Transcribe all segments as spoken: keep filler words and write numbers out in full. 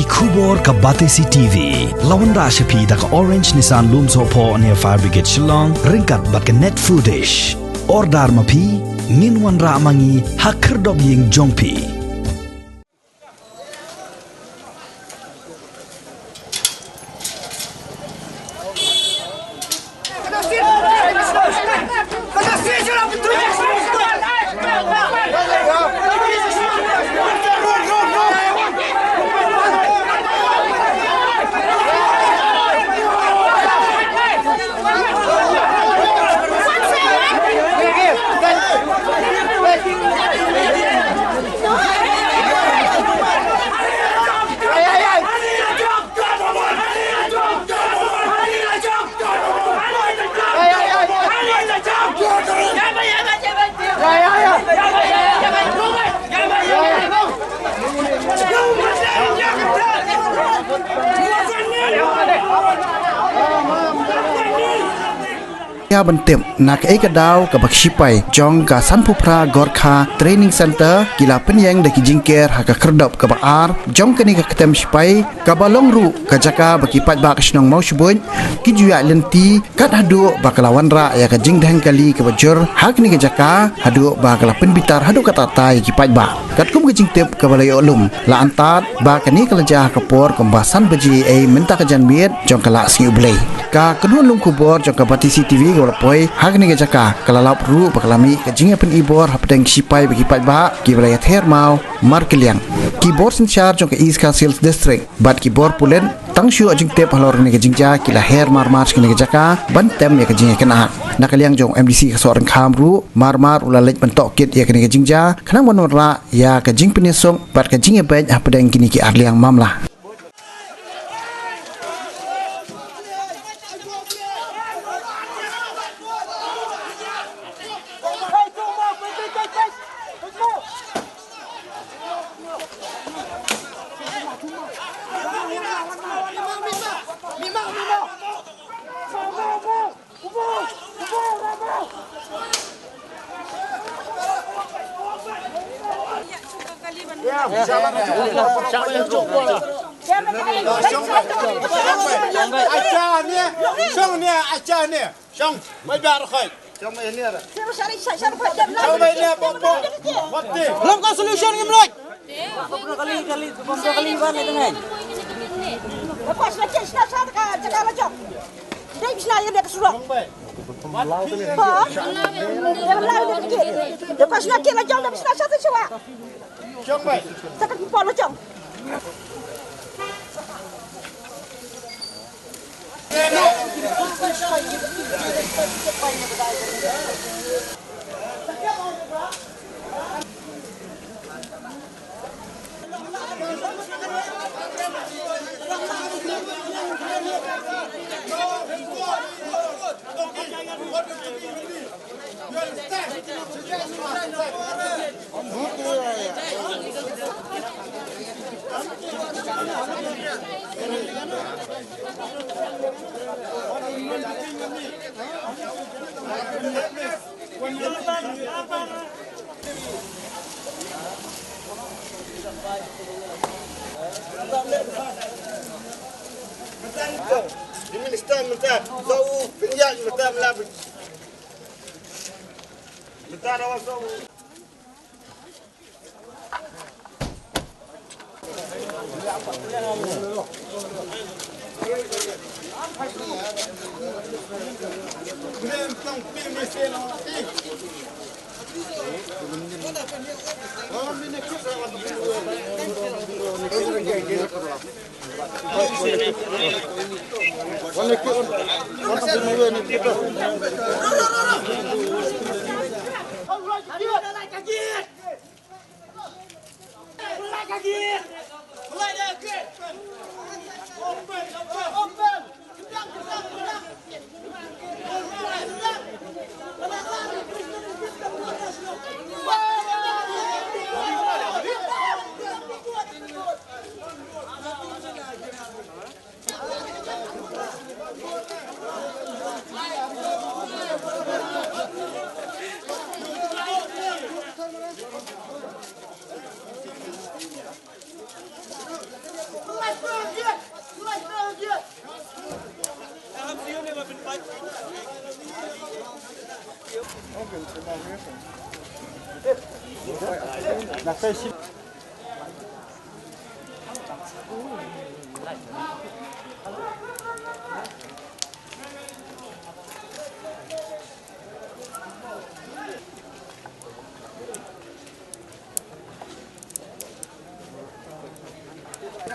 Khubor ka Batesi T V la wanrah sha phi da ka Orange Nissan Lumsohphoh near Fire Brigade Shillong ryngkat bad ka Net Foodish. Order ma phi, ngin wanrah ma ngi ha khyrdop ïing jong phi. Ïa ban tip na kaei ka daw kaba ki shipai jong ka sanphew phra Gorkha Training Centre ki la pynïeng da ki jingker ha ka khyrdop kaba ar jong kane ka ktem shipai, kaba long ruh ka jaka ba ki paidbah ka shnong Mawshbuit ki ju ïaid lynti kat haduh ba ka la wanrah ïa ka jingdheng kali kaba jur ha kane ka jaka, haduh ba ka la pynbitar haduh katta katta ïa ki paidbah. Katkum ka jingtip kaba la ïoh lum, la antad ba kane ka la jia ha ka por kumba san baje ei mynta ka janmiet jong ka la sngi U Blei. Ka kynhun lum khubor jong ka Batesi T V kaba la poi ha kane ka jaka ka la lap ruh ba ka la mih ka jingïapynibor hapdeng ki shipai bad ki paidbah kiba la ïather maw markylliang. Ki bor synshar jong ka East Khasi Hills District bad ki bor pulit tang shuh jingtip halor kane ka jingjia ki la her marmar sha kane ka jaka ban tem ïa ka jingïakynad. Na ka liang jong M D C ka Sohryngkham ruh marmar u la leit ban tohkit ïa kane ka jingjia khnang ban wanrah ïa ka jingpynïasuk bad ka jingïabeit hapdeng kine ki arliang mamla. Shong, bai bar khoi. Shong bai ne, bok bok. Mati. Long ka solution ngim loj. Kali kali, kali ban le tengah. Lepas lagi sila sila ka jaga lajong. Dai sila yang dia kesuruh. Shong bai. Ha? Dia belah dia pergi. Lepas lagi lajong, lepas sila satu cuba. Shong bai. Takkan kumpul lajong. Minister mynta, sa u pynïaid mynta, mynta. Mynta rawa sa u.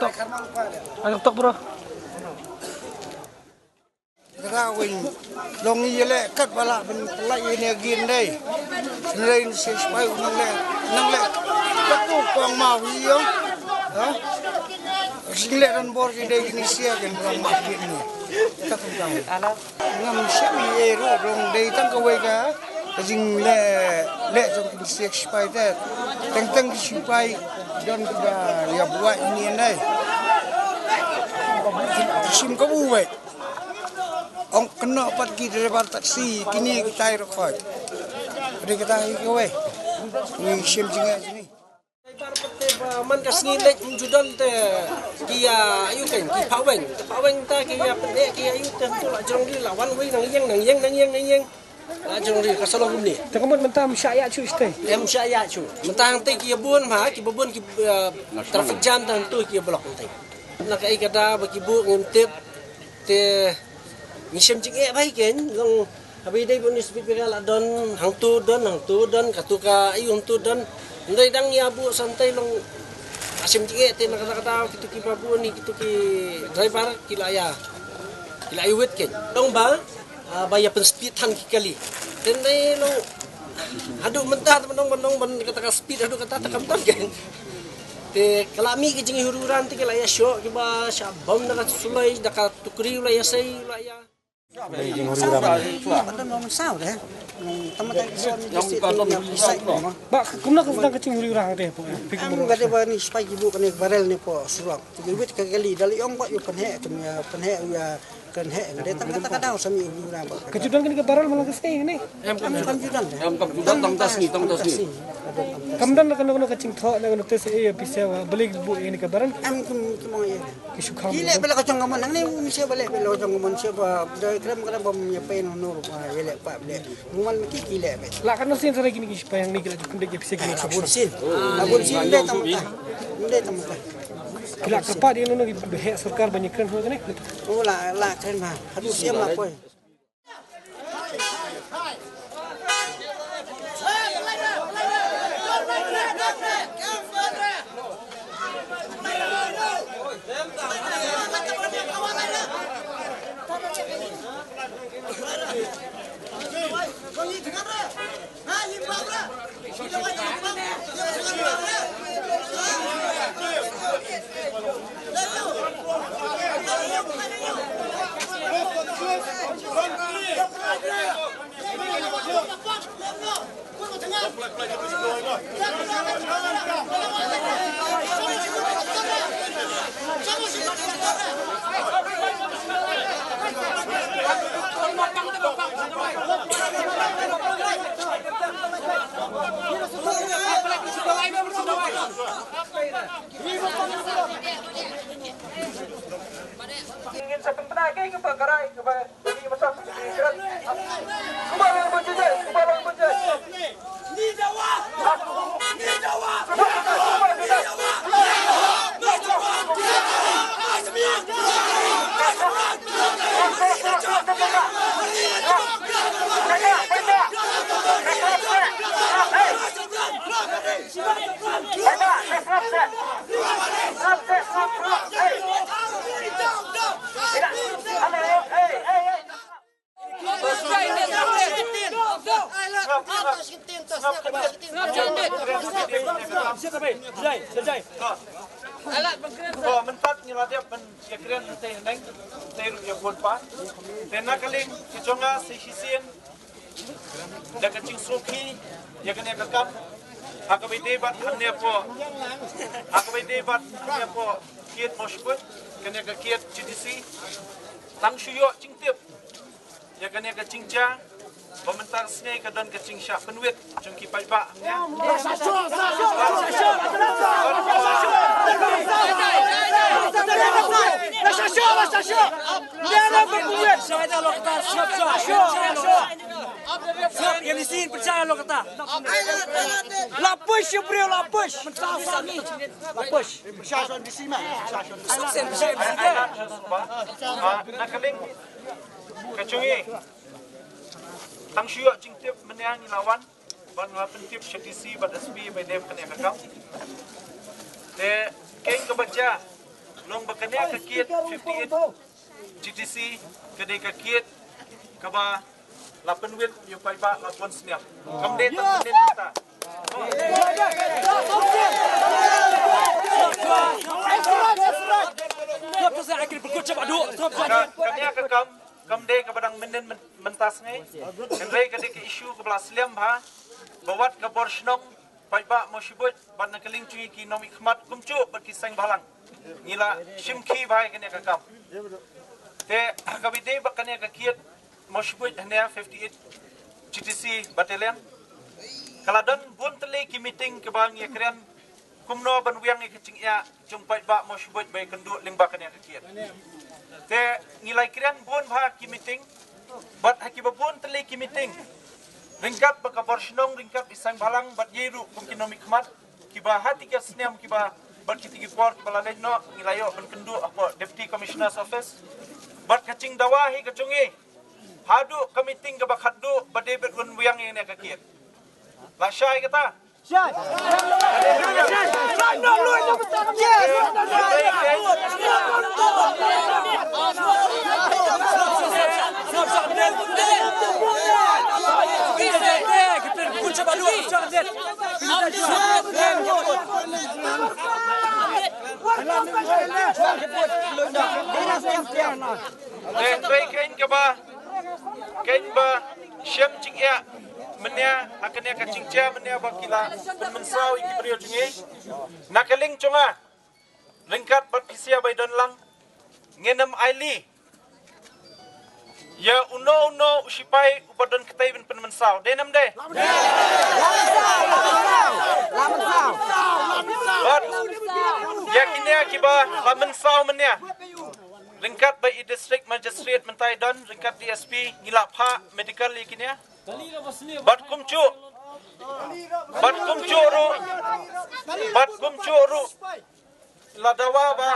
Tok. Ayo tok, bro. Kata win long ïa leh kat ba lah ban pynlait ïa ne gin dei. Nrei nse spai nang leh nang leh. Katu kong mau hi yong. Ha? Sing leh dan bor ki dei kini sia ken rong mak gin ni. Kata kong tang. Ngam shem ïa ru rong dei tang kawei ka. Ka jing leh leh jong kini sia spai te. Teng teng ki spai don ka ïa buai ni dei. Sim ka buai. Ong kynnoh pat ki driver taxi kine ki tai rkhoi. Dei kita hi kawei. Ngi shim jingeh jini. Driver pat te ba man ka sngi leit ju don te ki ïa ayu ken ki phaweng. Phaweng ta ki ïa pyneh ki ïa ayu te tu la jong ri la wan wei nang ïeng nang ïeng nang ïeng nang ïeng. La jong ri ka salong kumne. Te ka mut mynta ym shah ïa shu shtei. Em shah ïa shu. Mynta hangte ki ïa bun ma ki ba bun ki traffic jam ta hangtu ki ïa block hangte. Na kaei ka da ba ki buh ngim tip. Te ngi shem jingeh bha ïa kein long haba ïadei bad une u speed breaker la don hangto don hangto don katu ka aïu hangto don. Ndei dang ïa buh santai long ka shem jingeh te na kata kata kitu ki ba buh ni kitu ki driver ki la ïa ki la ïa wit kein long ba ba ïa pynspeed than ki kali. Te ndei long haduh mynta te ban long ban long ban kata ka speed haduh kata te kam don kein. Te ka la mih ka jingïahururan te ka la ïa shoh kiba shah bam da ka suloi da ka tukri u la ïa sei u la ïa. Ba kumno ka sdang ka jinghuri u rang te po? Phi kumno ka sdang ka jinghuri u rang te po? Em ka dei ba ni spy ki buh kane barrel ne po surok. Ki wit ka kali da la ong ba ïa pynheh kan ïa pynheh ïa kan heh. Dei tang kata ka daw sami u rang ba. Ka ju don kane ka barrel man la ka sngi ne? Em kam ju don. Em kam ju don tang ta sngi tang ta sngi. Kam don kano kano ka jingthoh ne kano te se ïa phi se ba balei ki buh ïa kane ka barrel? Em kam kam ïa. Ki shu kham. Ki leh bad la ka jong ka mon hangne u mynsiem ba leh bad la ka jong ka mon mynsiem ba da kren kren ba ym ïa pei noh noh ruh ba ïa leh pat leh. Mon ki ki leh bad. La katno sien sa kine ki sipai hangne ki la ju pynbeit ïa phi se ki. La bun sien. La bun sien dei tam ta. Dei tam ta. Ki la kyrpad ïa no no ki heh sorkar ban ïa kren ha kane. Oh la la kren ba. Haduh sien la poi. Ngin sa pynpna ïa ki ba ka rai kaba Ko mynta ngi la dep ban ïakren hangtei haneng, hangtei ruh ïa bun pa. Te na ka liang ka jong nga sa shisien da ka jingsngewkhia ïa kane ka kam ha kaba ïadei bad hangne hapoh, ha kaba ïadei bad hangne hapoh kiad Mawshynrut, kane ka kiad J D C. Tang shu ïoh jingtip ïa kane ka jingjia ba mynta ka sngi ka don ka jingshah pynwit jong ki paidbah hangne. Sure, sure. Dia na berkuat. Sure, sure. Sure, M D C percaya lo kata. La push, bro, la push. La push. Station di sini. Station. Ah, na ka liang ka jong ngi. Tang shu ïoh jingtip mynne ngi la wan. Ban la pyntip sha D C bad S P ba dei kane ka kam. Te kane kaba jia long ba kane ka kit fifty-eight G T C ka dei ka kit kaba la pynwit ïa u paidbah la bun snem. Kam dei tang mynnin mynta. Ka, kane ka kam kam dei kaba dang mynnin myn-, mynta sngi. Hynrei ka dei ka issue kaba la slem bha ba wat ka bor shnong paidbah Mawshbuit bad na ka liang jong ngi ki nongmihkhmat kumjuh bad ki seng bhalang ngi la shim khie bha ïa kane ka kam. Te ha kaba ïadei bad kane ka kit Mawshbuit hynne fifty-eight G T C Battalion ka la don bun tylli ki meeting kaba ngi ïakren kumno ban wiang ïa ka jingeh jong paidbah Mawshbuit ba ïakynduh lyngba kane ka kit. Te ngi la ïakren bun bha ki meeting bad ha kiba bun tylli ki meeting ryngkat bad ka bor shnong, ryngkat bad i seng bhalang bad ïa ruh kum ki nongmihkhmat kiba ha kiti ki snem kiba bad kiti ki por kiba la leit noh ngi la ïoh ban kynduh hapoh Deputy Commissioner's Office. Bad ka jingdawa hi ka jong ngi haduh ka meeting kaba khatduh ba dei ban wiang ïa kane ka kit. La shai kata? Te, te, kane kaba, kane ba shem jingeh mynne ha kane ka jingjia mynne ba ki la pynmynsaw ïa ki briew jong ngi. Na ka liang jong nga ryngkat bad phi sha ba i don lang ngin ym ailad ïa uno uno u sipai uba don kti ban pynmynsaw. Dei ne ym dei? Bad ïa kine kiba la mynsaw mynne ryngkat bad i District Magistrate mynta i don ryngkat D S P ngi la phah medical ïa kine. Bad kumjuh, bad kumjuh ruh, bad kumjuh ruh la dawa ba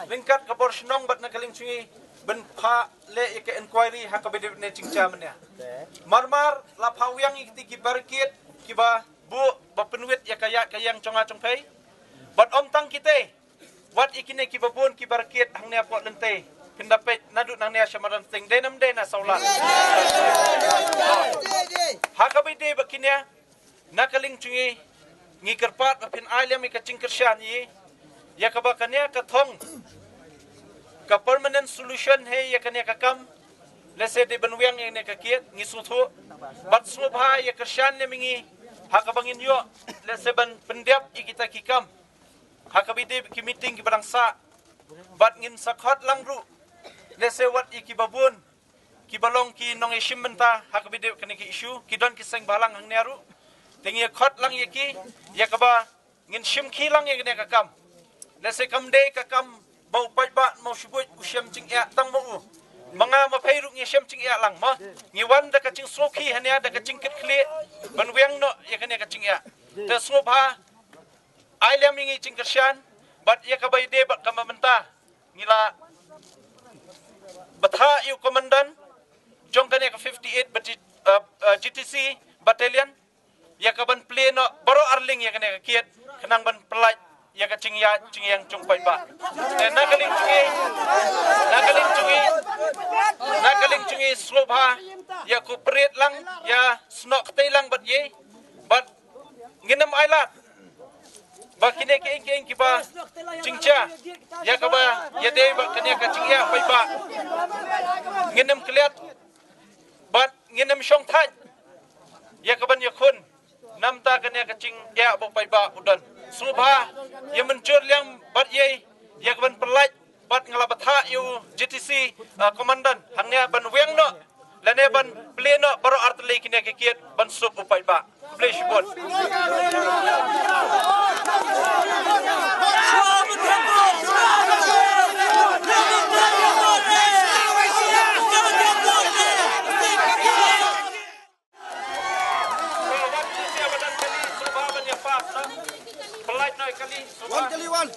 ryngkat ka bor shnong bad na ka liang jong ngi ban phah leh ïa ka inquiry ha kaba dei ne jingjia mynne. Marmar la phah wiang ïa kiti ki barricade kiba buh ba pynwit ïa ka ïaid ka ïeng jong nga jong phi. Bad ym tang kiti, wat ïa kine kiba bun ki barricade hangne hapoh lynti phin da peit naduh nangne sha Madan Sting. Dei ne ym dei na Sawlad? Ha kaba dei bad kine na ka liang jong ngi ngi kyrpad ba phin ai lem ïa ka jingkyrshan ïa, ïa kaba kane ka thong ka permanent solution hi ïa kane ka kam. Lehse dei ban wiang ïa kane ka kit ngi sngewthuh bad sngewbha ïa kyrshan ne mynta ha kaba ngin ïoh lehse ban pyndep ïa kita ki kam ha kaba dei ki meeting kiba dang sah. Bad ngin sa khot lang ruh lehse wat ïa kiba bun kiba long ki nongïashim bynta ha kaba dei kane ka issue, ki don ki seng bhalang hangne ruh. Te ngi khot lang ïa ki ïa kaba ngin shim khie lang ïa kane ka kam. Lehse kam dei ka kam ba u paidbah Mawshbuit u shem jingeh tang ma u, ma nga ma phi ruh ngi shem jingeh lang ma. Ngi wan da ka jingsngewkhia hangne, da ka jingkitkhlieh ban wiang noh ïa kane ka jingeh. Te sngewbha ai lem ïa ngi jingkyrshan bad ïa kaba dei bad kaba mynta ngi la bthah ïa u komandan jong kane ka fifty-eight bati-, uh, uh, G T C battalion ïa kaban plie noh baroh arliang ïa kane ka kit khnang ban pyllait ïa ka jingïaid jingïeng jong paidbah. Te na ka liang jong ngi, na ka liang jong ngi, na ka liang jong ngi sngewbha ïa cooperate lang, ïa snoh kti lang bad ïa bad ngin ym ailad ba kine ki ing ki ing kiba jingjia ïa kaba ïadei bad kane ka jingeh paidbah. Ngin ym klet bad ngin ym shong thait ïa kaban ïakhun namar kane ka jingeh ba paidbah u don. Sngewbha ïa mynjur lang bad ïa ïa kaban pyllait bad nga la bthah ïa u G T C, uh, komandan hangne ban wiang noh lane ban plie noh baroh artylli kine ki kit ban suk u paidbah. Khublei shibun. Wan kali wan.